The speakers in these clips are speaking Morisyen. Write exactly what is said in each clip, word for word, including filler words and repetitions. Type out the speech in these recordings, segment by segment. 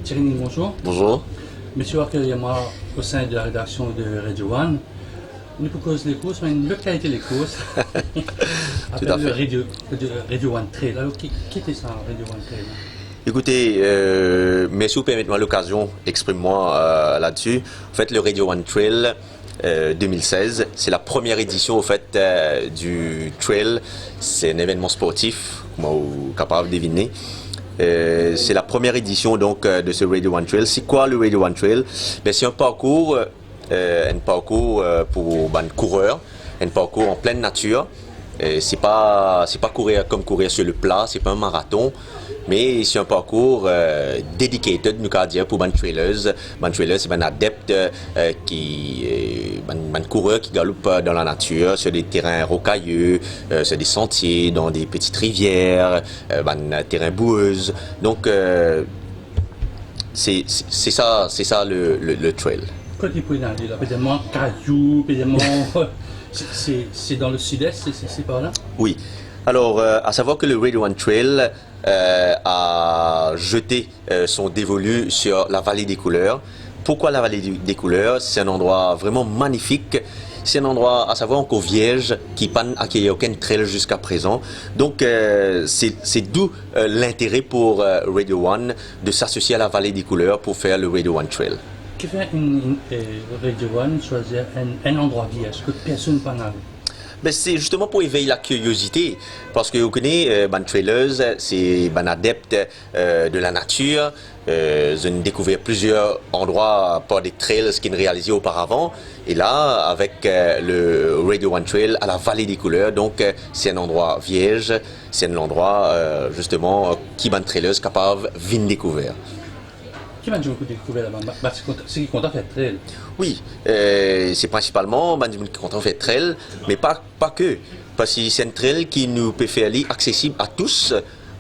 Thierry, bonjour. Bonjour. Mesi akeyir mwa osin de la redaksion de Radio One. Nou pou koz lekours, me enn lot kalite lekours. Tout à Apel le fait. Radio, Radio, Radio One Trail. Alors, qui, qui était ça, Radio One Trail? Écoutez, euh, merci de permettre moi l'occasion d'exprimer moi euh, là-dessus. En fait, le Radio One Trail euh, deux mille seize, c'est la première édition au fait euh, du trail. C'est un événement sportif, comme vous êtes capable de deviner. Euh, c'est la première édition donc euh, de ce Radio One Trail. C'est quoi le Radio One Trail? Ben, c'est un parcours, euh, un parcours euh, pour ben, coureurs, un parcours en pleine nature. Euh, c'est pas c'est pas courir comme courir sur le plat, c'est pas un marathon, mais c'est un parcours euh, dedicated, nou ka dir, pour bann trailers. Bann trailers, c'est bann adeptes euh, qui euh, bann, bann coureurs qui galopent euh, dans la nature, sur des terrains rocailleux, euh, sur des sentiers, dans des petites rivières, euh, bann terrains boueux. Donc euh, c'est c'est- c'est ça, c'est ça le, le, le trail. Kot li pou ale la? Pe dir mwa Kazou, pe dir mwa, c'est, c'est, c'est dans le sud-est, c'est, c'est, c'est par là? Oui. Alors, euh, à savoir que le Radio One Trail euh, a jeté euh, son dévolu sur la vallée des couleurs. Pourquoi la vallée du- des couleurs? C'est un endroit vraiment magnifique. C'est un endroit, à savoir, encore vierge, qui n'a pas accueilli aucun trail jusqu'à présent. Donc, euh, c'est c'est d'où euh, l'intérêt pour euh, Radio One de s'associer à la vallée des couleurs pour faire le Radio One Trail. Qui fait une, une euh, Radio One choisir un, un endroit vierge que personne n'a? Ben, c'est justement pour éveiller la curiosité, parce que vous connaissez, euh, bann trailers, c'est bann adeptes euh, de la nature. Euh, ils ont découvert plusieurs endroits par des trails qu'ils réalisaient auparavant. Et là, avec euh, le Radio One Trail à la vallée des couleurs, donc euh, c'est un endroit vierge, c'est un endroit euh, justement euh, qui bann trailers capables de découvrir. Qui m'a dit qu'on découvert là-bas? Bah, c'est content, c'est qui content faire trail. Oui, euh, c'est principalement bann dimoun ki kontan fer trail, mais pas pas que, parce que c'est un trail qui nous peut faire aller accessible à tous.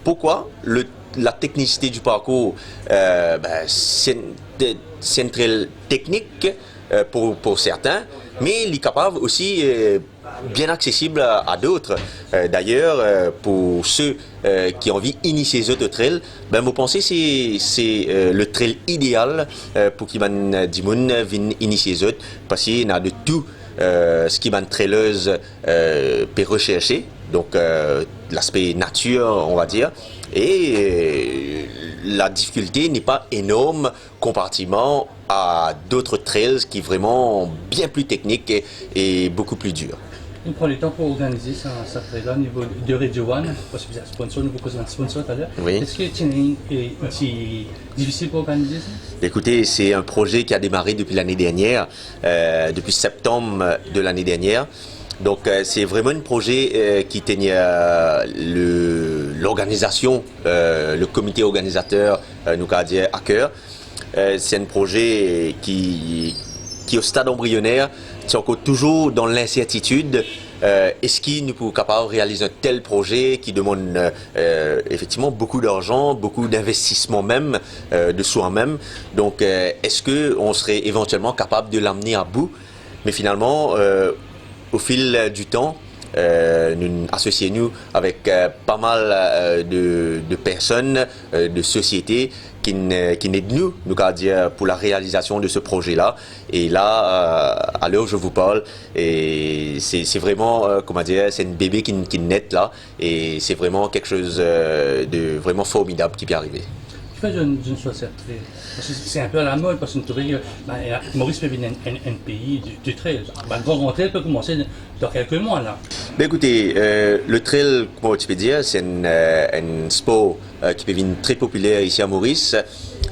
Pourquoi? Le, la technicité du parcours, euh, ben, c'est un- c'est un trail technique euh, pour, pour certains, mais il est capable aussi euh, bien accessible à, à d'autres. Euh, D'ailleurs, euh, pour ceux euh, qui ont envie d'initier les autres trails, ben, moi, je pense que c'est c'est, euh, le trail idéal euh, pour qui ben, dimoun vienne initier les autres, parce qu'il y a de tout euh, ce qui ben, trailers euh, peut rechercher. Donc, euh, l'aspect nature, on va dire. Et euh, la difficulté n'est pas énorme comparativement à d'autres trails qui sont vraiment bien plus techniques et, et beaucoup plus durs. Ou pran letan pou organize sa, sa trail la, nivo de Radio One, parski bizin sponsor, nou pou koz bann sponsor taler. Oui. Eski ti ena, eh, ti difisil pou organize sa? Écoutez, c'est un projet qui a démarré depuis l'année dernière, euh, depuis septembre de l'année dernière. Donc, euh, c'est vraiment un projet euh, qui tenait euh, le- l'organisation, euh, le comité organisateur, euh, nou ka dir, à cœur. Euh, c'est un projet qui, qui est au stade embryonnaire, c'est encore toujours dans l'incertitude. Euh, est-ce que nous pouvons capables réaliser un tel projet qui demande euh, euh, effectivement beaucoup d'argent, beaucoup d'investissement même, euh, de soi-même. Donc, euh, est-ce qu'on serait éventuellement capable de l'amener à bout? Mais finalement, euh, au fil du temps, euh, nous associer nous avec euh, pas mal euh, de, de personnes, euh, de sociétés qui, n- qui aident nous, nous, on va dire, pour la réalisation de ce projet-là. Et là, euh, à l'heure où je vous parle, et c'est c'est vraiment, euh, comment dire, c'est une bébé qui, qui naît là, et c'est vraiment quelque chose euh, de vraiment formidable qui peut arriver. Ki fer zot, zot swazir trail? Parski se inpe alamod, parski nou trouve ki, ben, Moris pe vinn enn, enn, enn pei de, de trail. Ben, gran, gran trail pe koumans dan kelke mwa la. Ben écoutez, euh, le trail, comme tu peux dire, c'est un, euh, un sport euh, qui peut venir très populaire ici à Maurice.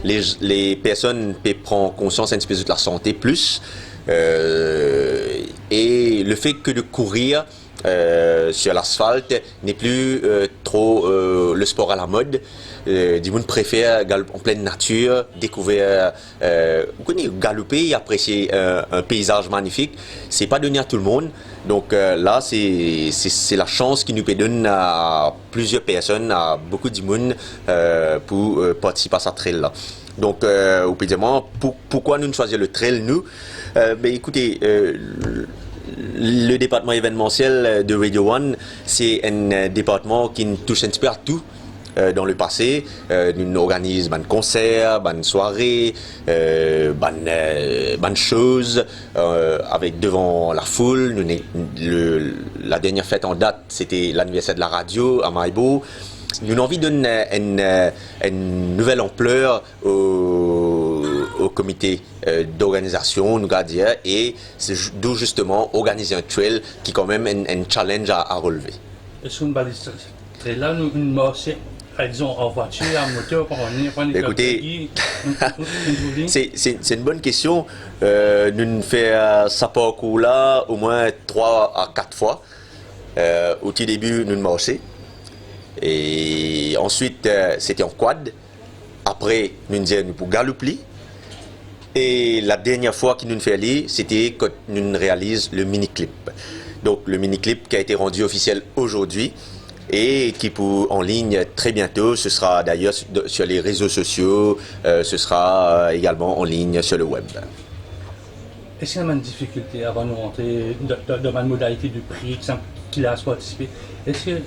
Les, les personnes peuvent prendre conscience un petit peu de la santé plus. Euh, et le fait que de courir euh, sur l'asphalte n'est plus euh, trop euh, le sport à la mode. Euh, dimoun préfère galoper en pleine nature, découvrir, euh, vous connaissez, galoper et apprécier euh, un paysage magnifique. C'est pas donné à tout le monde. Donc euh, là, c'est c'est- c'est la chance qui nous peut donner à plusieurs personnes, à beaucoup de monde euh, pour euh, participer à cette trail-là. Donc, euh, vous pouvez dire, moi, pour- pourquoi nous choisir le trail, nous? Euh, ben, écoutez, euh, le, le département événementiel de Radio One, c'est un euh, département qui touche un petit peu à tout. Euh, dans le passé, euh, nou organiz bann konser, bann sware, euh, bann, euh, bann shows, euh, avek devan lafoul. Nou ne, le, la dernière fête en date, c'était l'anniversaire de la radio à Maillebourg. Nou anvi donn, euh, enn, euh, enn nouvel anpler au, au comité, euh, d'organisation, nou va dir, et c'est ju-, d'où justement organiser un trail qui est quand même un, un challenge à, à relever. Eski nou baliz trail la, nou, nou marse, par exemple, an vwatir, an moto, par exemple, par exemple, Écoutez, nou, nou, nou, nou, c'est, c'est, c'est une bonne question. Euh, nou fer, euh, sa parkour la omwin trwa a kat fwa. Euh, au tout début, nou marse. Et ensuite, euh, c'était en quad. Apre, nou dir nou pou galoup li. E la dernière fois ki nou fer li, c'était quand nou réalise le mini clip. Donc, le mini clip qui a été rendu officiel aujourd'hui et qui pour en ligne très bientôt, ce sera d'ailleurs sur, sur les réseaux sociaux, euh, ce sera, euh, également en ligne sur le web. Eski ena bann difikilte avan nou rantre dan, dan, dan bann modalite de pri, ki sa, ki la partisipe? Eski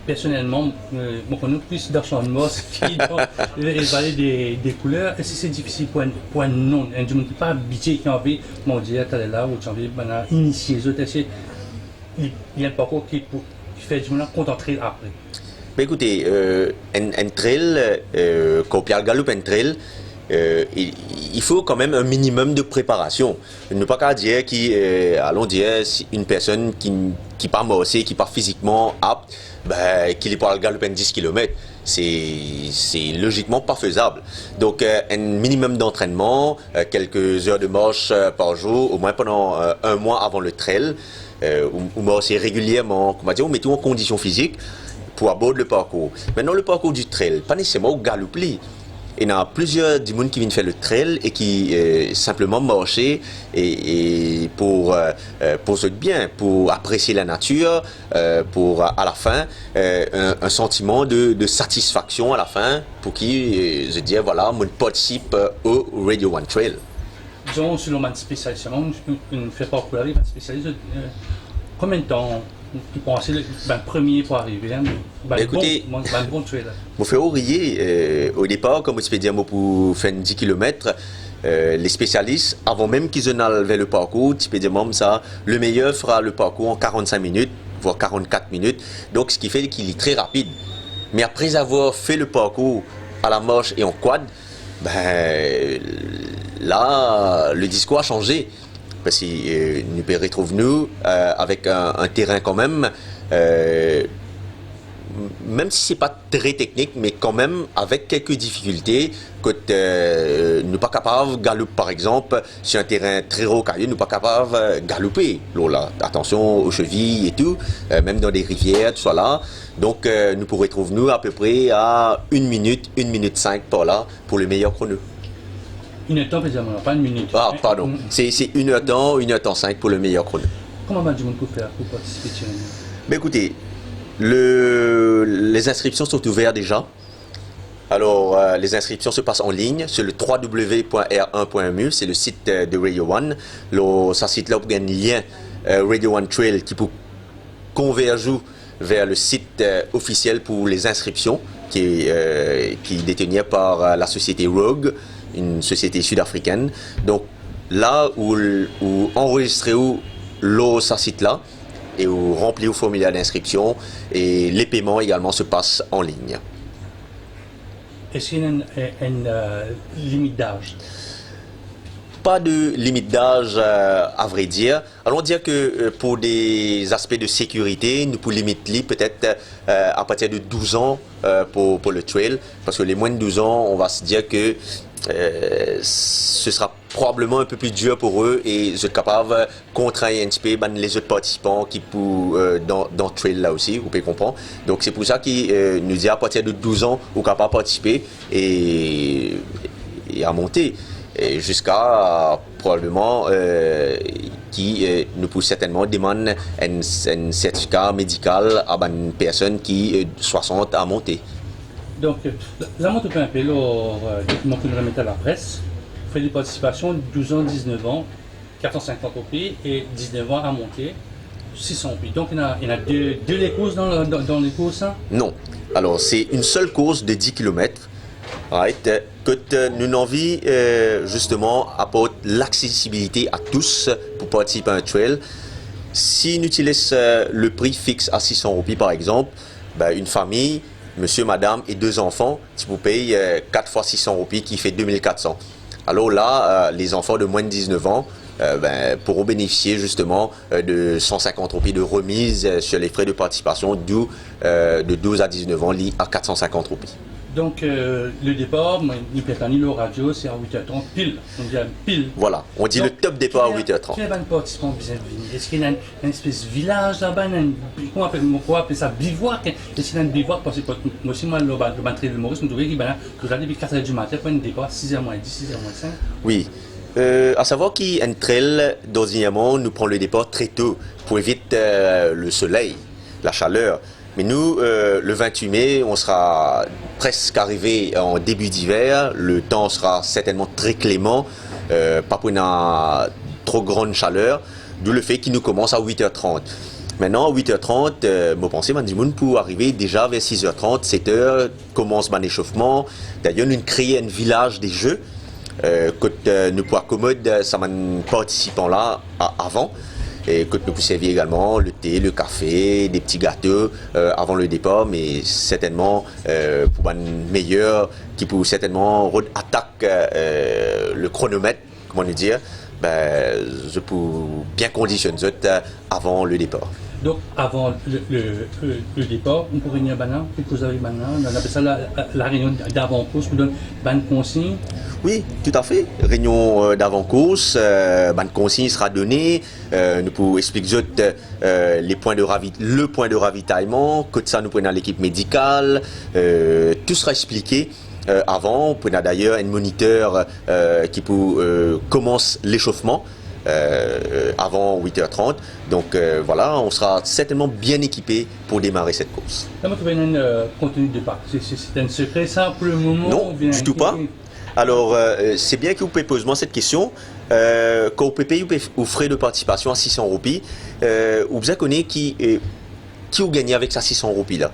personelman, euh, mo konn ou plis dan Champ de Mars ki dan le, le Vallée des, des Couleurs, eski se difisil pou enn, pou enn non, enn dimoun ki pa abitye, ki anvi, kouma ou dir taler la, ou ti anvi bann la inisie zot, eski li, li enn parkour ki pou, ki fer dimoun la kontan trail apre? Ben écoutez, euh, enn, enn trail, euh, kan ou pe al galoup enn trail, euh, il, il faut quand même un minimum de préparation. Nou pa kav dir ki, euh, allons dire, si une personne ki, ki pa marse, ki pa fizikman apt, ben, ki li pou al galoup enn dis kilomet, c'est, c'est logiquement pas faisable. Donc, euh, un minimum d'entraînement, euh, quelques heures de marche, euh, par jour, au moins pendant, euh, un mois avant le trail, euh, ou, ou marse regilierman, kouma dir, ou met ou an kondision fizik pou abord le parkour. Maintenant, le parcours du trail, pa neseserman ou galoup li. Ena plizier dimoun ki vinn fer le trail e ki, euh, sinpleman marse e, e pou, euh, euh, pou zot bien, pou apresie la natir, euh, pou, à la fin, euh, un, un sentiment de, de satisfaction à la fin, pou ki, euh, zot dir, voilà, mo partisip, euh, au Radio One Trail. Dizon, selon bann spesialis, selon nou, nou, nou fer parkour la avek bann spesialis, euh, konbien tan ki panse le, bann premie pou arive, hein, bann Écoutez, bon, bann bon trail la? Mo fer ou riye, euh, au départ, kouma ti pe dir mo pou fer enn dis kilomet, euh, les spécialistes, avant même qu'ils en aillent vers le parcours, ti pe dir mwa sa, le meilleur fera le parcours en quarante-cinq minutes, voire quarante-quatre minutes. Donc, ce qui fait qu'il est très rapide. Mais après avoir fait le parcours à la marche et en quad, ben, là, le discours a changé. Parski, euh, nou pe retrouv nou, euh, avek un, un terrain quand même, euh, même si c'est pas très technique, mais quand même avec quelques difficultés, kot, euh, nou pa kapav galoup, par exemple, sur un terrain très rocailleux, nou pa kapav, euh, galoupe. Lor la, attention aux chevilles et tout, euh, même dans des rivières, tout ça là. Donc, euh, nou pou retrouv nou à peu près à une minute, une minute cinq par là, pour le meilleur chrono. Une heure de temps, pe dir, non, pas une minute. Ah, pardon. Mm. C'est, c'est une heure de temps, une heure de temps cinq pour le meilleur chrono. Kouma bann dimoun pou fer pou partisipe tir? Ben écoutez, le, les inscriptions sont ouvertes déjà. Alors, euh, les inscriptions se passent en ligne sur le trois W point R un point M U, c'est le site, euh, de Radio One. Lor sa sit la, ou pou gagn lien, euh, Radio One Trail ki pou konverz ou vers le site, euh, officiel pour les inscriptions qui est, euh, qui est détenu par, euh, la société Rogue, une société sud-africaine. Donc là, ou, ou anrezistre ou lor sa sit la e ou ranpli ou formulaire d'inscription et les paiements également se passent en ligne. Eski ena enn, enn, enn, euh, limit d'âge? Pas de limite d'âge, euh, à vrai dire. Allons dire que, euh, pour des aspects de sécurité, nou pou limit li peut-être, euh, à partir de douze ans, euh, pour, pour le trail, parce que les moins de douze ans, on va se dire que, euh, ce sera probablement un peu plus dur pour eux et zot kapav, euh, kontrinn un petit peu bann lezot partisipan ki pou, euh, dan, dan trail la osi, ou pe konpran. Donc c'est pour ça ki, euh, nou dir à partir de douze ans ou kapav partisipe e, e a monte, e ziska, euh, probableman, euh, ki, euh, nou pou sertennman demann enn, enn sertifika medikal a bann personn ki, euh, swasant a monte. Donk, euh, la, la mo trouv inpe lor, euh, dokiman ki nou remet a lapres, fre de partisipasion, douz an, diznef an, kat san sinkant roupi, e diznef an a monte, sis san roupi. Donk, ena, ena de, de lekours dan, dan, dan lekours sa? Non. Alor, se enn sel kours de dis kilomet, right? Kot, euh, nou anvi, euh, zisteman aport laksesibilite a tous pou partisip a enn trail. Si nou ti les, euh, le pri fix a sis san roupi, par exanp, ben, enn fami, misie, madam e de zanfan, ti pou pey, euh, kat fwa sis san roupi, ki fer de mil kat san. Alor la, euh, les enfants de moins de dix-neuf ans, euh, ben, pourront bénéficier justement, euh, de cent cinquante roupies de remise, euh, sur les frais de participation, d'où, euh, de douze à dix-neuf ans, li a quatre cent cinquante roupies. Donk, euh, le départ, mwa, nou pe tann li lor radio, se a wit er trant pil. Donk, li ariv pil. Voilà, on dit le top départ à huit heures trente. Donk, ki, ki bann partisipan bizin vini? Eski ena enn, enn espes vilaz laba, ena enn, kouma apel, kouma apel sa, bivouak, hein? Eski ena enn bivouak? Parski mwa osi, mwa, lor bann, lor bann trail Moris, mo trouve ki bann la, tou la depi kat er di matin, pou enn depar sis er mwin dis, sis er mwin sink. Wi. Euh, a savwar ki enn trail, dordinierman, nou pran le depar tre to pou evit, euh, le soley, la chaleur. Me nou, euh, le vingt-huit mai, on sera presque arrivé en début d'hiver. Le temps sera certainement très clément, euh, pa pou ena tro gran chaler, d'où le fait ki nou koumans a wit er trant. Mintnan, a wit er trant, euh, mo panse bann dimoun pou arive deza ver sis er trant, set er, koumans bann esofman. Dayer, nou kre enn vilaz de ze, euh, kot, euh, nou pou akomod, euh, sa bann partisipan la a-, avan, e kot nou pou servi egalman le te, le kafe, de pti gato, euh, avan le depar, me sertennman, euh, pou bann meyer ki pou sertennman rod atak, euh, le kronomet, kouma nou dir, ben, zot pou bien kondisionn zot, euh, avan le depar. Donk, avan le, le, le, le depar, nou pou reyini bann la, ki koz avek bann la, nou apel sa la, la, la reyinion davan kours, pou donn bann konsign. Wi, toutafe. Reyinion, euh, davan kours, euh, bann konsign sera done, euh, nou pou explik zot, euh, les points de ravi-, le point de ravitaillement, kot sa nou pou ena lekip medikal, euh, tou sera explike. Euh, avan, pou ena dayer enn moniter, euh, ki pou, euh, koumans lesofman, euh, avan wit er trant. Donk, euh, voilà, on sera certainement bien équipé pour démarrer cette course. La, mo trouve ena enn, euh, kontni de pak. Se, se, se enn sekre sa pou le moman? Non, oubien ditou pa. Euh, c'est bien que ou pe poz mwa set kestion. Euh, kan ou pe pey ou pe, ou frais de participation a sis san roupi, euh, ou bizin kone ki, euh, ki ou gagne avek sa sis san roupi la.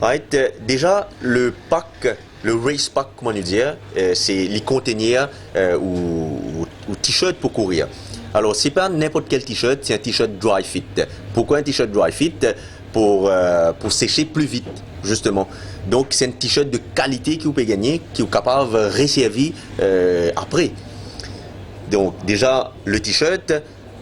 Right? Euh, deza, le pak, le race pack, kouma nou dir, euh, se li kontenir, euh, ou, ou, ou t-shirt pou kourir. Alor, se pa ninport kel t-shirt, se enn t-shirt dry fit. Pourkwa enn t-shirt dry fit? Pou, euh, pou sese pli vit, zisteman. Donk, se enn t-shirt de kalite ki ou pe gagne, ki ou kapav reservi, euh, apre. Donk, deza, le t-shirt,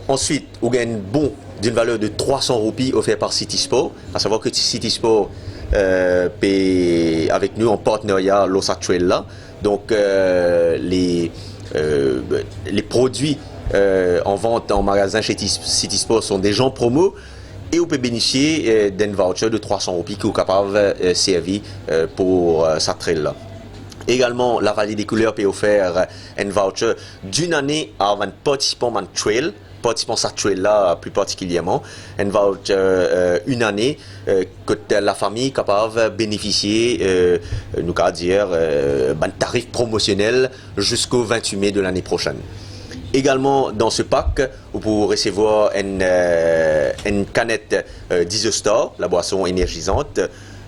Answit, ou gagn enn bon d'une valeur de trois cents roupies offert par City Sport. À savoir que City Sport, euh, pe avek nou an partenarya lor sa trail la. Donc, euh, les, euh, les produits, euh, en vente en magasin chez Ti-, City Sport sont déjà en promo e ou pe benefisier, euh, d'un voucher de trois cents roupies ki ou kapav, euh, servi, euh, pou, euh, sa trail la. Également, la Vallée des Couleurs pe ofer, euh, enn voucher d'une année a bann partisipan bann trail, partisipan sa trail la, pli partikilierman, enn voucher, euh, une année, euh, kot lafami kapav benefisie, euh, nou kapav dir, euh, bann tarif promosionel ziska vingt-huit mai de l'année prochaine. Également, dans ce pack, ou pou resevwar enn, euh, enn kanet, euh, d'Isostar, la boisson énergisante,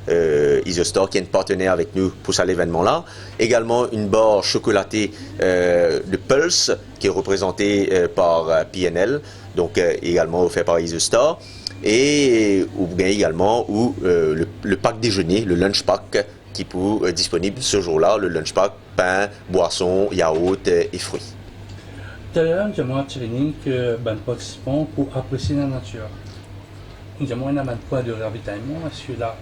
euh, Isostar ki enn partener avek nou pou sa levennman la. Également, une barre chocolatée, euh, de Pulse, qui est représentée, euh, par, euh, P N L, donc, euh, également offert par Isostar. Et ou gagn également ou, euh, le, le pack déjeuner, le lunch pack, ki pou, euh, disponib se zour la, le lunch pack, pin, bwason, yaourt, euh, e fri. Taler, nou ti dir mwa an training ki bann partisipan pou apresie lanatir. Nou dir mwa ena bann pwin de ravitayeman, eski la,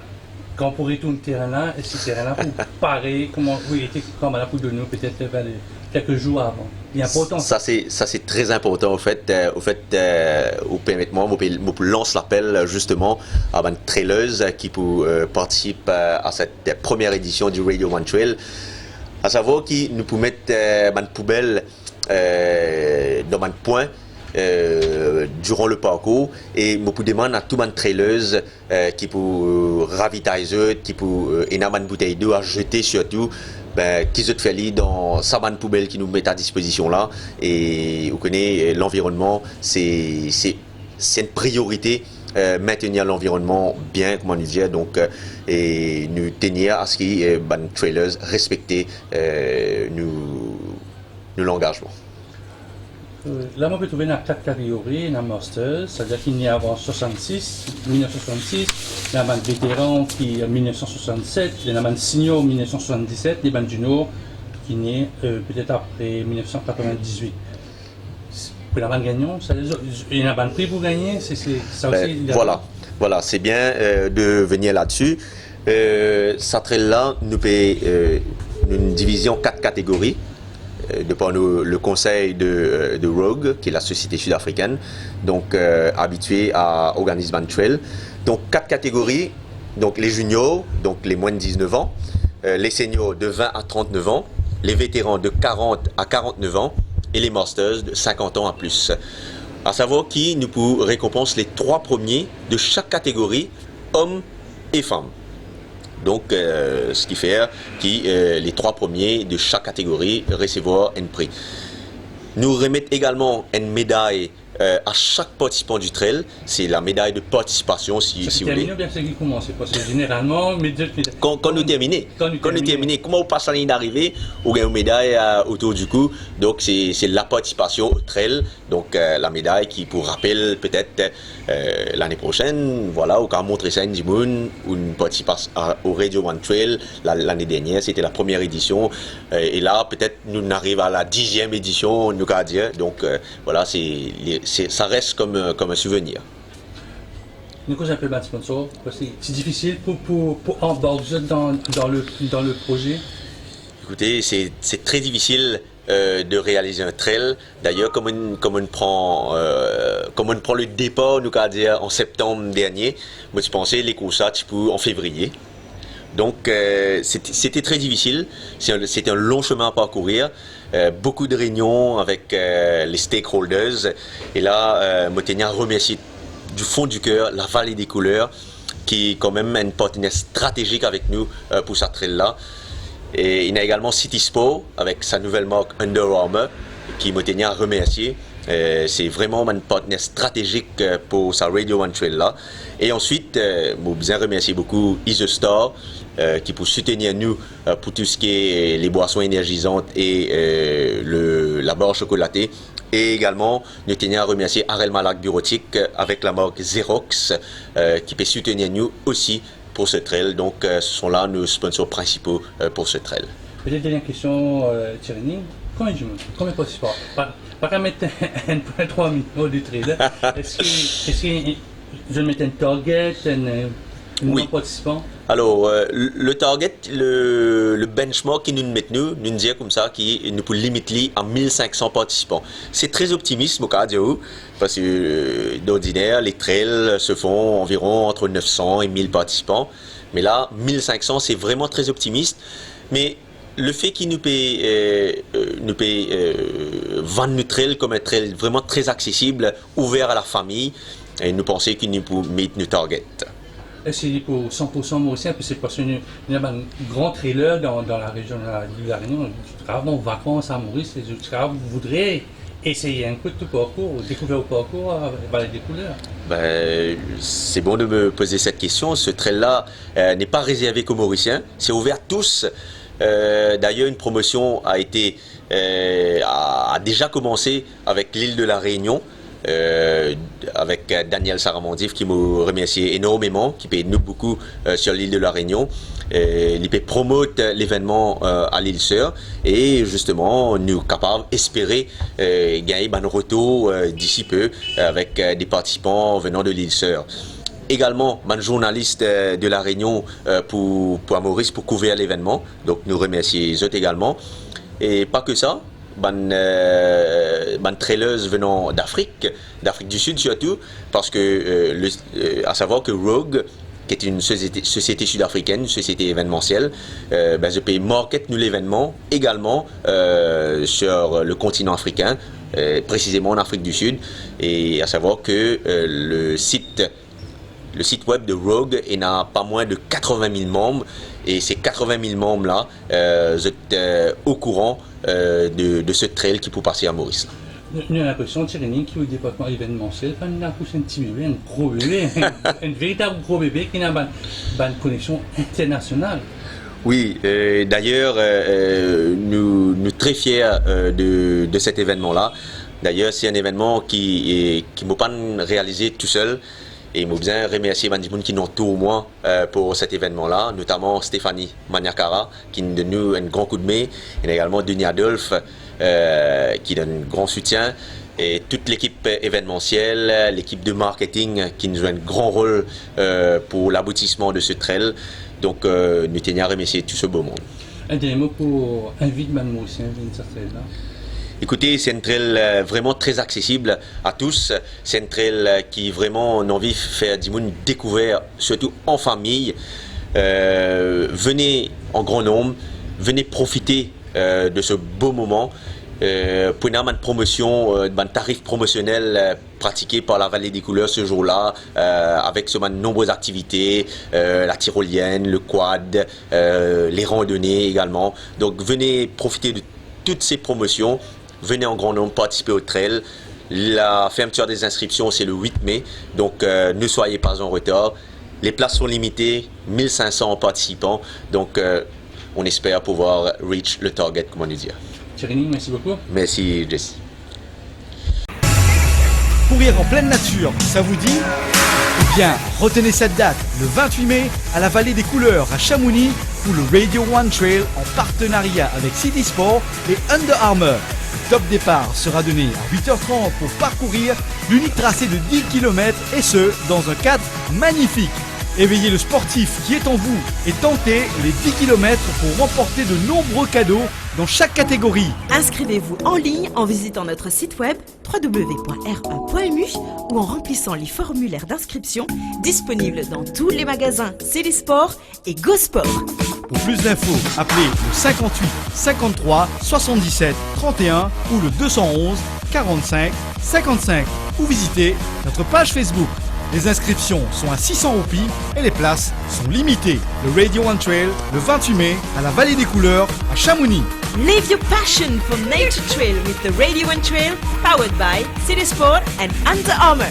kan pou retourn terin la, eski terin la pou pare, kouma, wi, e kouma la pou donn nou petet, euh, kelke zour avan. Li inportan. Sa, se, sa, se tre inportan, anfet, euh, anfet, euh, ou permet mwa, mo pe, mo pou lans lapel, zisteman, a bann trailers, euh, ki pou, euh, partisip, euh, a set, euh, première édition du Radio One Trail. A savwar ki nou pou met, euh, bann poubel, euh, dan bann pwin, euh, durant le parcours, e mo pou demann a tou bann trailers, euh, ki pou, euh, ravitay zot, ki pou, euh, ena bann boutey dlo a zete sirtou, ben, ki zot fer li dan sa bann poubel ki nou met a dispozision la. E ou kone, euh, lanvironnman, se, se, se enn priorite, euh, maintenir l'environnement bien, kouma nou dir, donk, euh, e nou tenir a se ki, euh, bann trailers respekte, euh, nou, nou langazman. Euh, la, mo pe trouve ena kat kategori, ena Masters, savedir ki ne avan swasannsis, mil nef san swasannsis, ena bann veteran ki, euh, mil nef san swasannset, ena bann senior mil nef san swasanndiset, e bann junior ki ne, euh, petet apre mil nef san katrovin-diz-wit. Pou ena bann gagnan, savedir, ena bann pri pou gagne, se, se, sa osi, vwala, vwala, c'est bien, euh, de venir là-dessus. Euh, sa trail la, nou pe, euh, nou divize an kat kategori, euh, de par nou, le conseil de, euh, de Rogue, qui est la société sud-africaine, donc, euh, habituée à organiser bann trail. Donc, quatre catégories, donc les juniors, donc les moins de dix-neuf ans, euh, les seniors de vingt à trente-neuf ans, les vétérans de quarante à quarante-neuf ans et les masters de cinquante ans à plus. À savoir ki nou pou rekonpans les trois premiers de chaque catégorie, hommes et femmes. Donc, euh, ce qui fait que, euh, les trois premiers de chaque catégorie recevront un prix. Nou remet egalman enn meday, euh, a chak partisipan di trail. C'est la médaille de participation, si, si vous voulez. Sa ki termine oubien sa ki koumans? Parski zeneralman, medam, kan, kan nou termine, kan nou termine, kouma ou pas laliy darive, ou gagn meday, euh, otour di kou. Donc, c'est, c'est la participation au trail. Donc, euh, la médaille qui, pour rappel, peut-être, euh, l'année prochaine, voilà, ou kav montre sa enn dimoun, ou nou partisip a, au Radio One Trail, la, l'année dernière, c'était la première édition, euh, et là, peut-être, nou, nou ariv a la dixième édition, nou kav dir. Donc, euh, voilà, c'est, c'est, ça reste comme, euh, comme un souvenir. Nou koz enpe bann sponsor, parski se difisil pou, pou, pou anbark zot dan, dan le, dan le proze. Écoutez, c'est, c'est très difficile, euh, de réaliser un trail. D'ailleurs, comme on, comme on prend, euh, comme on prend le départ, nou kav dir, en septembre dernier, mo ti panse les courses ti pou an février. Donc, euh, c'était, c'était très difficile. C'est un, c'était un long chemin à parcourir. Euh, beaucoup de réunions avec, euh, les stakeholders. Et là, euh, mo teni a remercie du fond du cœur la Vallée des Couleurs, ki kanmem enn partner stratezik avek nou, euh, pou sa trail la. E ena egalman City Sport avek sa nouvel mark Under Armour, ki mo teni a remersie. Euh, se vreman enn partner stratezik, euh, pou sa Radio One Trail la. E answit, euh, mo bizin remersie boukou Is a Star, euh, ki pou soutenir nou, euh, pou tou seki, euh, les boissons énergisantes et, euh, le, la barre chocolatée. E egalman, nou teni a remersie Arel Malak Bureautique, euh, avek la mark Xerox, euh, ki pe soutenir nou osi pour ce trail. Donc, euh, ce sont là nos sponsors principaux, euh, pour ce trail. Petet dernie kestion, euh, Thierry, konbien dimoun, konbien partisipan? Pa, pa kav met enn pwin trwa milion de trail. Eski, eski zot met enn target, enn, euh, enn... Oui. Nonb partisipan? Alors, euh, le, le target, le, le benchmark ki nou met nou, nou dir koumsa ki nou pou limit li a mil sink san partisipan. C'est très optimiste, mo kav dir ou, parce que, euh, d'ordinaire, les trails se font environ entre neuf cents et mille participants. Mais là, mil sink san, c'est vraiment très optimiste. Mais le fait ki nou pe, euh, euh, nou pe, euh, vann nou trail comme un trail vraiment très accessible, ouvert à la famille, e nou panse ki nou pou meet nou target. Eski pou san pour san Morisien, parski, parski nou, nou ena bann gran trailer dan, dan la rezion de la, de La Réunion, zot kav an vakans a Moris, e zot kav voudre eseye enn kout to parkour, découvrir to parkour, euh, Vallée des Couleurs. Ben, c'est bon de me poser cette question. Ce trail-là, euh, n'est pas réservé qu'aux Mauriciens, c'est ouvert à tous. Euh, d'ailleurs, une promotion a été, euh, a, a déjà commencé avec l'île de la Réunion, euh, avec, euh, Daniel Saramandif, ki mo remersie enormeman, ki pe ed nou boukou, euh, sur l'île de la Réunion. Euh, li pe promot, euh, levenman, euh, a Lil Sèr. E zisteman, nou kapav espere, euh, gagn bann retour, euh, d'ici peu, euh, avec, euh, des participants venant de l'île Sœur. Également, bann zournalis, euh, de La Réunion, euh, pou, pou a Moris, pou kouvrir levenman. Donk, nou remersie zot egalman. E pa ke sa, bann, euh, bann trailers venant d'Afrique, d'Afrique du Sud surtout, parce que, euh, le, euh, à savoir que Rogue, qui est une société, société sud-africaine, une société événementielle, euh, ben, zot pe market nou levenman également, euh, sur le continent africain, euh, précisément en Afrique du Sud. Et à savoir que, euh, le site, le site web de Rogue ena pa mwin de quatre-vingt mille manm, e se quatre-vingt mille manm la, euh, zot, euh, au courant, euh, de, de ce trail ki pou pase a Moris la. Nou, nou ena linpresion, Thierry, ki ou departman evenemansiel, kan nou akouch enn ti bebe, enn gro bebe, enn, enn veritab gro bebe ki ena bann, bann koneksion internasional. Wi, euh, dayer, euh, euh, nou, nou tre fier, euh, de, de set evenman la. Dayer, se enn evenman ki, e, ki mo pa'nn realize tousel. E mo bizin remersie bann dimoun ki antour mwa, euh, pou set evenman la, notaman Stéphanie Maniakara, ki donn nou enn gran koudme, e egalman Denis Adolphe, euh, ki donn gran soutien, e tout lekip evenemansiel, lekip de marketing, ki zwe enn gran rol, euh, pou laboutisman de se trail. Donk, euh, nou teni a remersie tou se bo mond. Enn dernie mo pou invit bann Morisien vinn sa trail la. Ekoute, se enn trail, euh, vreman tre aksesib a tous. Se enn trail, euh, ki vreman, nou anvi fer dimoun dekouver, sirtou an fami. Euh, venez en grand nombre, venez profiter, euh, de ce beau moment. Euh, pou ena bann promosion, euh, bann tarif promosionel, euh, pratike par la Vallée des Couleurs ce jour-là, euh, avec so bann nombreuses activités, euh, la tyrolienne, le quad, euh, les randonnées également. Donc, venez profiter de toutes ces promotions. Venez en grand nombre participer au trail. La fermeture des inscriptions, c'est le huit mai. Donc, euh, ne soyez pas en retard. Les places sont limitées, mille cinq cents participants. Donc, euh, on espère pouvoir reach le target, comme on dit. Thierry, merci beaucoup. Merci, Jesse. Courir en pleine nature, ça vous dit ? Eh bien, retenez cette date, le vingt-huit mai, à la Vallée des Couleurs, à Chamonix, pour le Radio One Trail en partenariat avec City Sport et Under Armour. Le top départ sera donné à huit heures trente pour parcourir l'unique tracé de dix kilomètres, et ce, dans un cadre magnifique. Éveillez le sportif qui est en vous et tentez les dix kilomètres pour remporter de nombreux cadeaux dans chaque catégorie. Inscrivez-vous en ligne en visitant notre site web w w w point r un point m u ou en remplissant les formulaires d'inscription disponibles dans tous les magasins City Sport et Go Sport. Pour plus d'infos, appelez le cinquante-huit cinquante-trois soixante-dix-sept trente et un ou le deux cent onze quarante-cinq cinquante-cinq ou visitez notre page Facebook. Les inscriptions sont à six cents roupies et les places sont limitées. Le Radio One Trail, le vingt-huit mai, à la Vallée des Couleurs, à Chamonix. Live your passion for nature trail with the Radio One Trail, powered by City Sport and Under Armour.